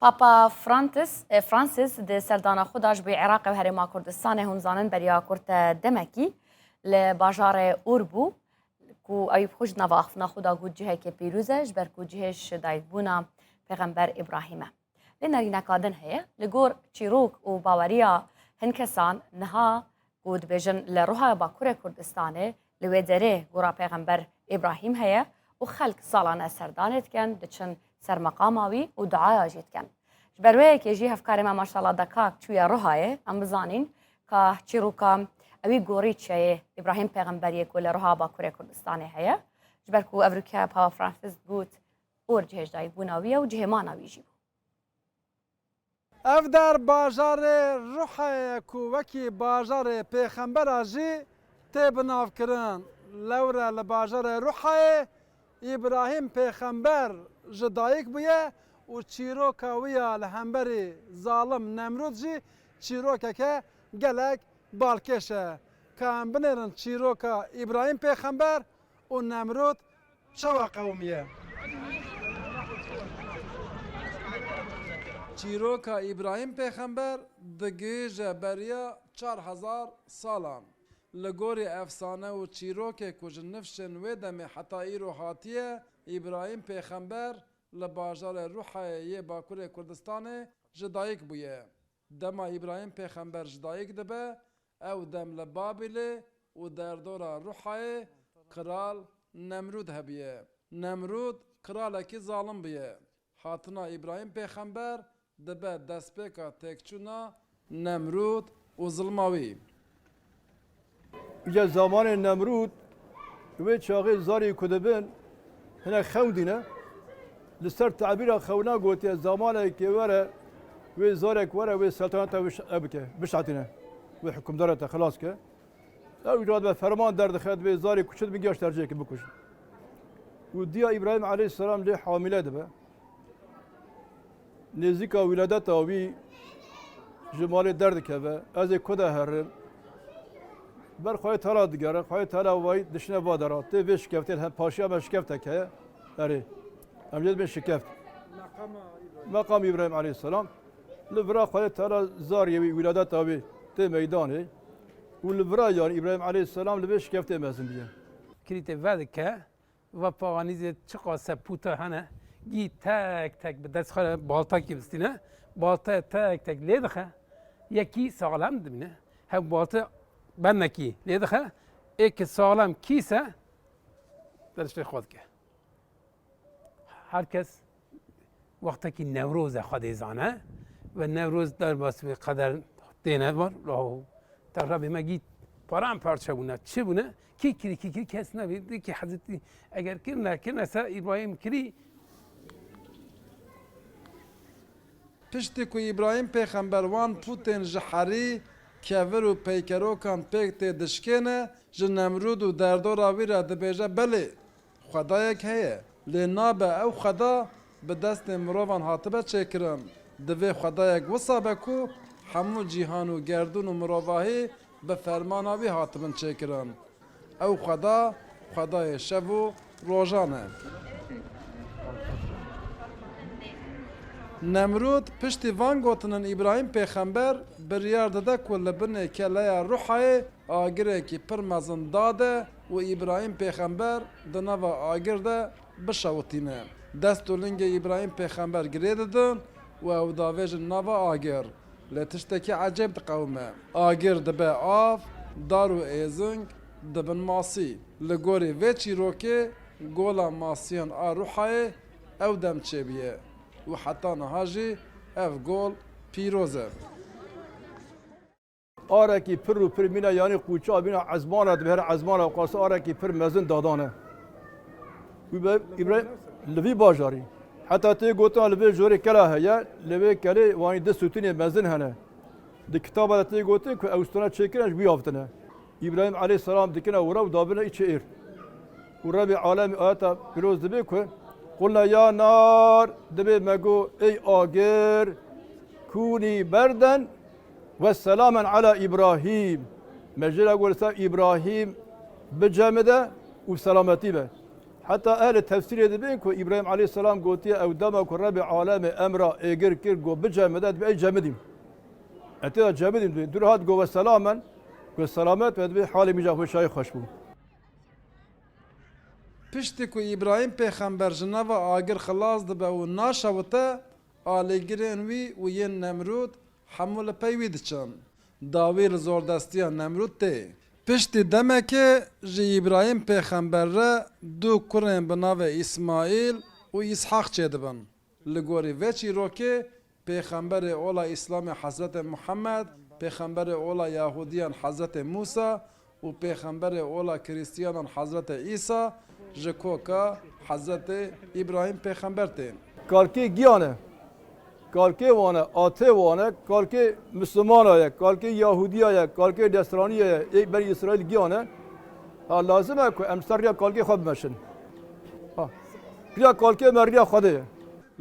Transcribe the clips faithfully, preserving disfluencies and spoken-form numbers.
Papa Francis, e, Francis di serdana xwe de ji bo Iraqê û Herêma Kurdistanê, hûn zanin beriya kurte demekî li bajarê Ûr bû, ku ew xwe ji nava axiftina xwe de got cihekê pîroz e, ji ber ku cihê ji dayikbûna Pêxember Îbrahîm e. Lê nerîneka din heye. Li gor çîrok û baweriya hin kesan niha ku dibêjin li Ruhaya Bakurê Kurdistanê li wê derê gora Pêxember Îbrahîm heye û xelk salane serdanê dikin, diçin ser meqama wî û duaya jî dikin. Ji ber wê yekê jî hevkarê me maşallah Dekak çûye Ruhayê, em bizanîn ka çîroka ewî gorî çi ye, Îbrahîm Pêxemberiyê ku li Ruha Bakurê Kurdistanê heye. Ji ber ku evrûke Papa Francis got, Ûr cihê ji dayikbûna wî ye û cihê mana wî jî bû. Ev der bajarê Ruhayê ye ku wekî bajarê Pêxembera jî tê binavkirin. Lewre li bajarê Ruhayê Îbrahîm Pêxember ji dayik bûye û çîroka wî ya li hemberî zalim Nemrûd jî çîrokeke gelek balkêş e. Ka em binêrin çîroka Îbrahîm Pêxember û Nemrûd çawa qewimiye? Çîroka Îbrahîm Pêxember digihîje beriya çar hezar salan. Li gorî efsane û çîrokê ku ji nifşên wê demê heta îro hatiye, Îbrahîm Pêxember li bajarê Ruhayê yê Bakurê Kurdistanê ji dayik bûye. Dema Îbrahîm Pêxember ji dayik dibe, ew dem li Babîlê û derdora Ruhayê Kral Nemrûd hebûye. Nemrûd kralekî zalim bûye. Hatina Îbrahîm Pêxember dibe destpêka têkçûna Nemrûd û zilma wî. Îca zamanê Nemrûd, wê çaxê zarê ku dibin, hinek xewn dîne. Li ser tebîra xewna gotiye, zamanekê were, wê zarek were, wê seltaneta wê ş-, ev bike, bişatîne. Wê hikûmdara te xilas ke. Ew îca dibe ferman derdixe, divê zarê ku çi dibin giya ji tercihê ke bikujin. Û diya Îbrahîm aleyhisselam lê hamîle dibe. Nêzîka wîladeta wî ji malê derdikeve, ez ê ku de herim? Ber Xwedê Teala digere, Xwedê Teala wayî dişine va dera. Tê vê şikeftê hem paşiya me şikeftek heye. Erê, em jê dibên şikeft. Meqam Îbrahîm aleyhisselam. Li vira Xwedê Teala zariyê wî, wîladeta wî tê meydanê. Û li vira yanî Îbrahîm aleyhisselam li vê şikeftê mezin bûye. Kirîtê vedike, va paganîzê çiqas e puta hene, gî tek tek bi dest xwe re baltakî bistîne, baltaya tek tek lê dixe, yekî saxlem dimîne, hev balta bendekî lê dixe, ê ki saxlem kîse, deriştê xwe dike. Her kes wextekî Newroz e Xwedê zane ve Newroz derbas wê qeder têne var. Laho te Rebê me gît paramparça bûne, çi bûne? Kî kirî, kî kirî kes nebî. Dikî Hezretî, eger kirine, kirine ser Îbrahîm kirî. Piştî ku Îbrahîm Pêxember wan pûtên ji herî, kevir û peykerokan pêk tê dişkêne, ji Nemrûd û derdora wî re dibêje, belê, Xwedayek heye, lê nabe ew Xweda bi destên mirovan hatibe çêkirin. Divê Xwedayek wisa be ku hemû cîhan û gerdûn û mirovahî bi fermana wî hatibin çêkirin. Ew Xweda, Xwedayê şev û rojan e. Nemrûd piştî van gotinin Îbrahîm Pêxember biryar dide ku li binê keleya Ruhayê agirekî pir mezin dade û Îbrahîm Pêxember di nava agir de bişewitîne. Dest û lingê Îbrahîm Pêxember girê didin û ew davêjin nava agir. Lê tiştekî ecêb diqewime. Agir dibe av, dar û êzing dibin masî. Li gorî vê çîrokê gola masiyan a Ruhayê ew dem çêbûye û heta niha jî ev gol pîroz e. Arekî pir û pir mîna, yanî qûça mîna ezmana, dibêre ezmana, qas arekî pir mezin dadane. Wî be Îbrahîm li vî bajarî. Heta tê gotina li vê jorê kela heye, li vê kelê wanî du stûnê mezin hene. Di kitaba de tê gotin ku ew stûna çêkirin ji wî avtine. Îbrahîm aleyhisselam dikine wira û dabine îçê êr. Û Rebê alemî ayeta pîroz dibê ku, "Qulna ya nar", dibê me got, "Ey agir, kûnî berden ve selamen ala Îbrahîm." Me jê re got, "Li ser Îbrahîm bicemide û selametî be." Heta ehlê tefsîrê dibên ku Îbrahîm aleyhisselam gotiye, ew dema ku Rebê alemê emra êgir kir, got, "Bicemide", dibê, "Ey cemidîm." Etê de cemidîm dibê. Dûr hat got, "Ve selamen", got, "Selamet be", dibê, halê mîja xwe şayê xweş bû. Piştî ku Îbrahîm pêxember ji nava agir xilas dibe û naşewite, alîgirên wî û yên Nemrûd hemû li pey wî diçin. Dawî li zordestiya Nemrûd tê. Piştî demekê ji Îbrahîm pêxember re du kurên bi navê Îsmaîl û Îshaq çêdibin. Li gorî vê çîrokê, pêxemberê ola Îslamê Hezretê Muhammed, pêxemberê ola Yahudiyan Hezretê Mûsa û pêxemberê ola Kristiyanan Hezretê Îsa ji koka Hezretê Îbrahîm pêxember tên. Kalkê giyan e. Kalkê wan e, atê wan e, kalkê Mislimana ye, kalkê Yahudiya ye, kalkê Nesraniya ye, ê Benî Îsraîl giyan e. Ha, lazim e ku em ser riya kalkê xwe bimeşin. Ha. Riya kalkê me riya Xwedê ye.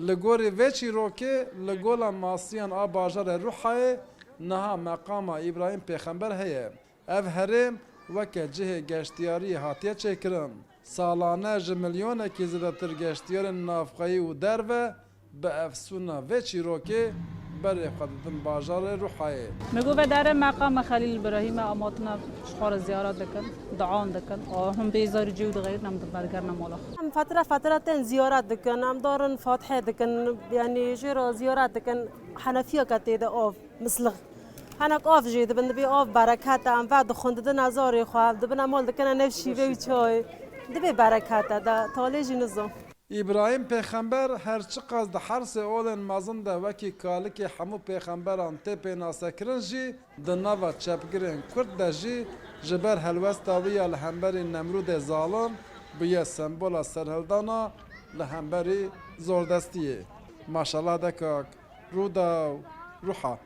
Li gorî vê çîrokê, li gola masiyan a bajarê Ruhayê niha meqama Îbrahîm pêxember heye. Ev herêm weke cihê geştiyariyê hatiye çêkirin. Salane ji milyonekî zêdetir geştiyarên navxweyî û derve bi efsûna vê çîrokê berê xwe didin bajarê Ruhayê. Min got, "Ve dere meqama Xelîl Îbrahîm e, em hatine ji xwe re ziyaret dikin, duan dikin. A hûn bêzarî cihê wî dixeyrin, em dibergerine mala xwe." Em fetre fetre tên ziyaret dikin, em darin fatihê dikin, yanî jê re ziyaret dikin. Henefiyeke tê de av, mislix. Hinek av jê dibin, dibê av bereket e, em vedixwin, didine zarê xwe, dibine mal dikine nêv şîvê û çayê. Dibê bereket e de, talê jî nizam. Îbrahîm pêxember her çiqas di hersê olên mezin de wekî kalikê hemû pêxemberan tê pênasekirin jî, di nava çepgirên Kurd de jî ji ber helwesta wî ya li hemberî Nemrûdê zalim bûye sembola serhildana li hemberî zordestiyê. Maşallah de kak, Rûdaw, Ruha.